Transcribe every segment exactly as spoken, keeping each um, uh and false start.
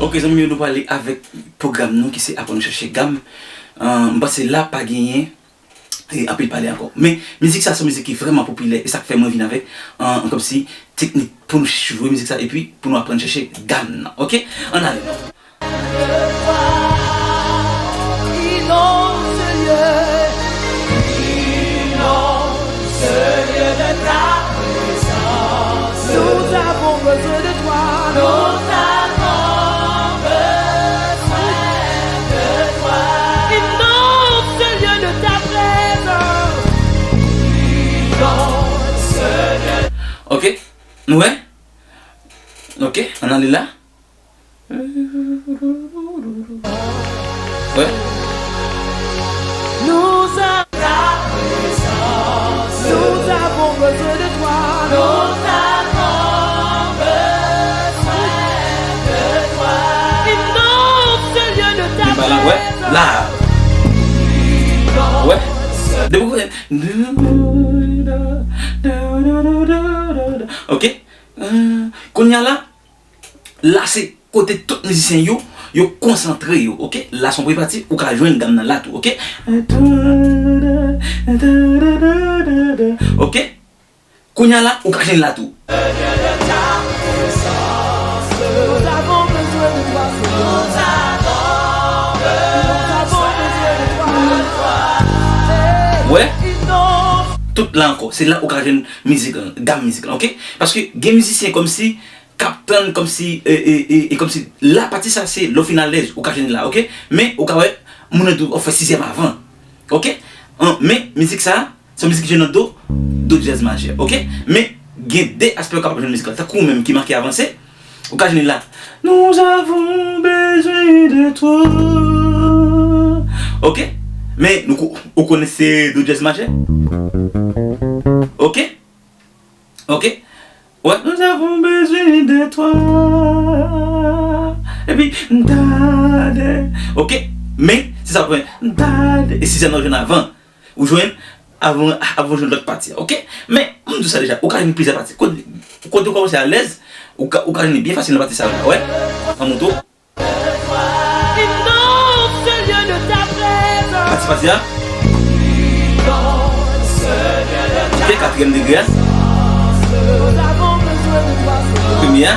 Ok, zanmi yo, nou prale avèk pwogram nou ki se Aprann chèche gam. Ahn, m panse la pa genyen e anpil pale ankò. Men, mizik sa se yon mizik ki vrèman popilè, e sa k fè mwen vin avèk, ahn, kòmsi teknik pou nou jwe mizik sa, epi pou nou aprann chèche gam nan. Ok? Ann ale non. Inonde, Seigneur, inonde, Seigneur, de ta présence. Nous avons besoin de toi. Nous avons besoin de toi. Inonde, Seigneur, de ta présence. Inonde, Seigneur. Ok, nou wè? Ok, ann ale la. Wè. Nous a- Nous avons besoin de toi. Nous avons besoin de toi. Inonde, Seigneur, de ta présence. Wè. Depi w fè. Ok. Euh, kounye a la, la se kote tout mizisyen yo, yo konsantre yo, ok? La se yon premye pati, ou ka jwenn gam nan la tou, ok? Ok? Kounye a la, ou ka jwenn la tou. Wè? Tout la ankò, se la ou ka jwenn mizik lan, gam mizik lan, ok? Paske gen mizisyen kòmsi k ap tann kòmsi, e, e, e, e kòmsi la pati sa se lè w fin alèz, ou ka jwenn la, ok? Men ou ka wè, moun nan di w fè sizyèm avan, ok? An, men mizik sa, se yon mizik ki jwe nan do, do dyèz majè, ok? Men gen de aspè ou kapab jwenn mizik la, tankou ou menm ki manke avanse, ou ka jwenn li la. Nous avons besoin de toi. Ok? Men nou ko-, ou konnen se do dyèz majè? Ok? Ok? Wè, nous avons besoin de toi. Epi, dade. Ok? Men, se sa, dade. E sizyèm nan ou jwenn avan. Ou jwenn avan, avan ou jwenn lòt pati a. Ok? Men, m di w sa deja, ou ka jwenn plizyè pati. Kote, kote ou kòmanse alèz, ou ka, ou ka jwenn li byen fasil nan pati sa yo la. Wè? An monte w. Pati, pati a. Ok, katriyèm degre a. Premye a.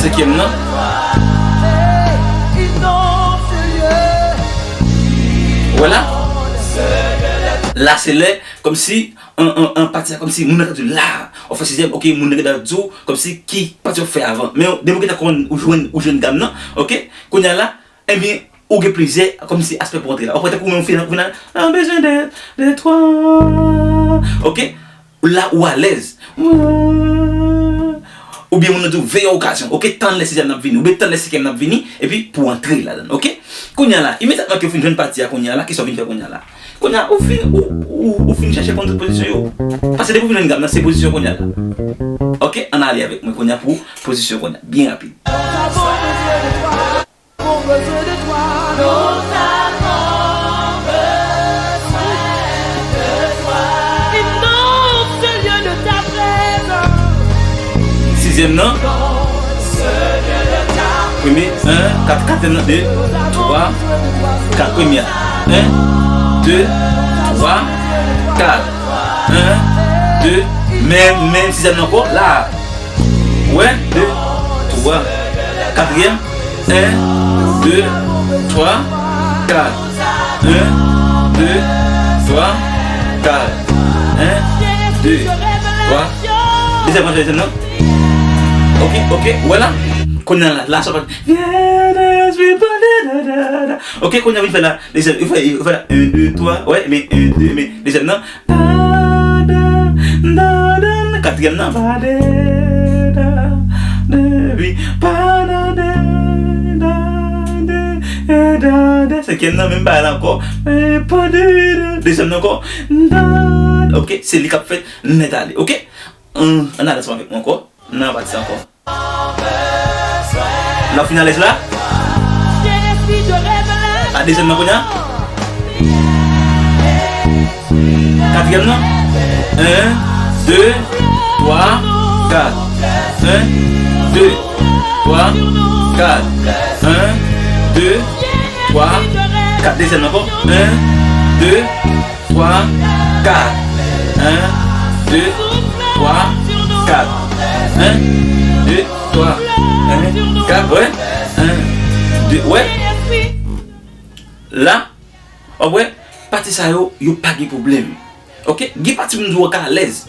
Senkyèm nan. Wè la. La se lè, kòmsi, an, an, an pati a, kòmsi moun nan ka di w la, w ap fè sizyèm, ok, moun nan gentan di w, kòmsi ki pati w ap fè avan. Men depi w gentan konprann, ou jwenn, ou jwenn gam nan, ok, kounye a la, ebyen, ou gen plizyè, kòmsi aspè pou antre la. Ou konprann, tankou ou menm ou fin, ou fin, ah, besoin de, de toi. Ok? La ou alèz. Oubyen moun nan di w veye yon okazyon. Ok? Tann lè sizyèm nan ap vini. Oubyen tann lè senkyèm nan ap vini. Epi pou w antre ladan l. Ok? Kounye a la, imedyatman ke w fin jwenn pati a kounye a la, kisa w vin fè kounye a la? Kounye a, ou fin, ou, ou, ou fin chèche konn tout pozisyon yo. Paske depi w fin jwenn gam nan, se pozisyon kounye a la. Ok? Ann ale avèk mwen kounye a pou pozisyon kounye a. Byen rapid. Sizyèm nan. Premye, en, kat, katriyèm nan, de, twa, kat, premye a. En, de, twa, kat. En, de, menm, menm sizyèm nan ankò, la. Ou Twa. Katriyèm. En, de, twa, kat. En, de, twa, kat. En, de, twa. Dezyèm nan, dezyèm nan. Ok, ok, ou wè la? Kounye a la, la sa pa. Ok, kounye a vin fè la. Dezyèm, ou fè, ou fè la. En, de, twa, wè, men en, de, men dezyèm nan. Da, da, da, da, katriyèm nan. Ba, de, da, de, wi. Ba, da, de, da, de, e, da, de. Senkyèm nan, menm bagay la ankò. E, pa, de, da. Dezyèm nan ankò. Da, ok, se li k ap fèt nèt ale, ok? Ann, ann al ansanm avèk mwen ankò. Nan pati sa ankò. N ap fin alèz la. A dezyèm nan kounye a. Katriyèm nan. En, de, twa, kat. En, de, twa, kat. En, de, twa, kat. Dezyèm nan ankò. En, de, twa, kat. En, de, twa, kat. En, de, twa, en, kat, wè. En, de, wè. La, w ap wè, pati sa yo, yo pa gen pwoblèm. Ok? Gen pati moun di w ka alèz.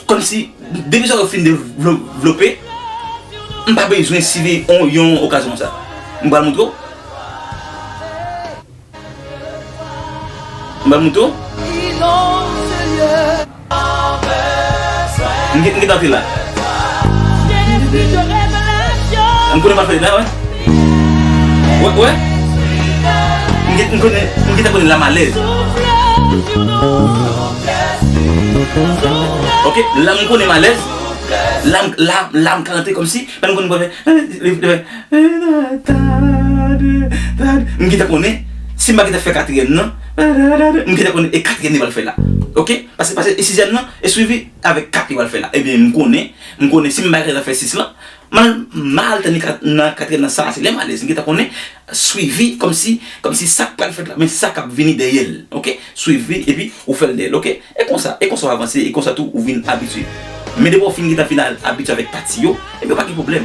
Kòmsi, depi sa yo fin devlo-, devlope, m pa bezwen sivi on, yon okazyon konsa. M pral montre w. M pral montre w. M gen, m gentan antre la. M konnen m ap fè la, wè. Wè, wè. M gen, m konnen, m gentan konnen la m alèz. Ok, la m konnen m alèz. La, m- la, la m ka rantre kòmsi, pandan m konnen m pral fè. M gentan konnen, si m pa gentan fè katriyèm nan, m gentan konnen e katriyèm li pral fè la. Ok? Paske, paske e sizyèm nan, e swivi avèk kat li pral fè la. Ebyen, m konnen, m konnen si m pa gentan fè sis lan, m al, m al tann li kat- nan katriyèm nan, sa se lè m alèz. M gentan konnen swivi kòmsi, kòmsi sa k pral fèt la, men sa k ap vini dèyè l. Ok? Swivi, epi ou fè l dèyè l. Ok? E konsa, e konsa w avanse, e konsa tou ou vin abitye. Men depi w fin gentan fin al abitye avèk pati yo, ebyen pa gen pwoblèm.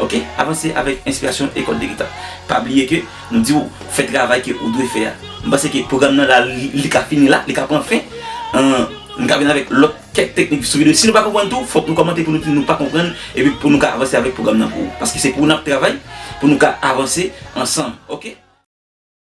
Ok? Avanse avèk enspirasyon e kòd de gita. Pa bliye ke nou di w fè travay ke ou dwe fè a. M panse ke pwogram nan la, li, li ka fini la, li ka pran fen. An, m ka vin avèk lòt kèk teknik sou videyo. Si nou pa konprann tou, fòk nou kòmante pou nou di nou pa konprann, epi pou nou ka avanse avèk pwogram nan pou ou. Paske se pou nou n ap travay, pou nou ka avanse ansanm. Ok?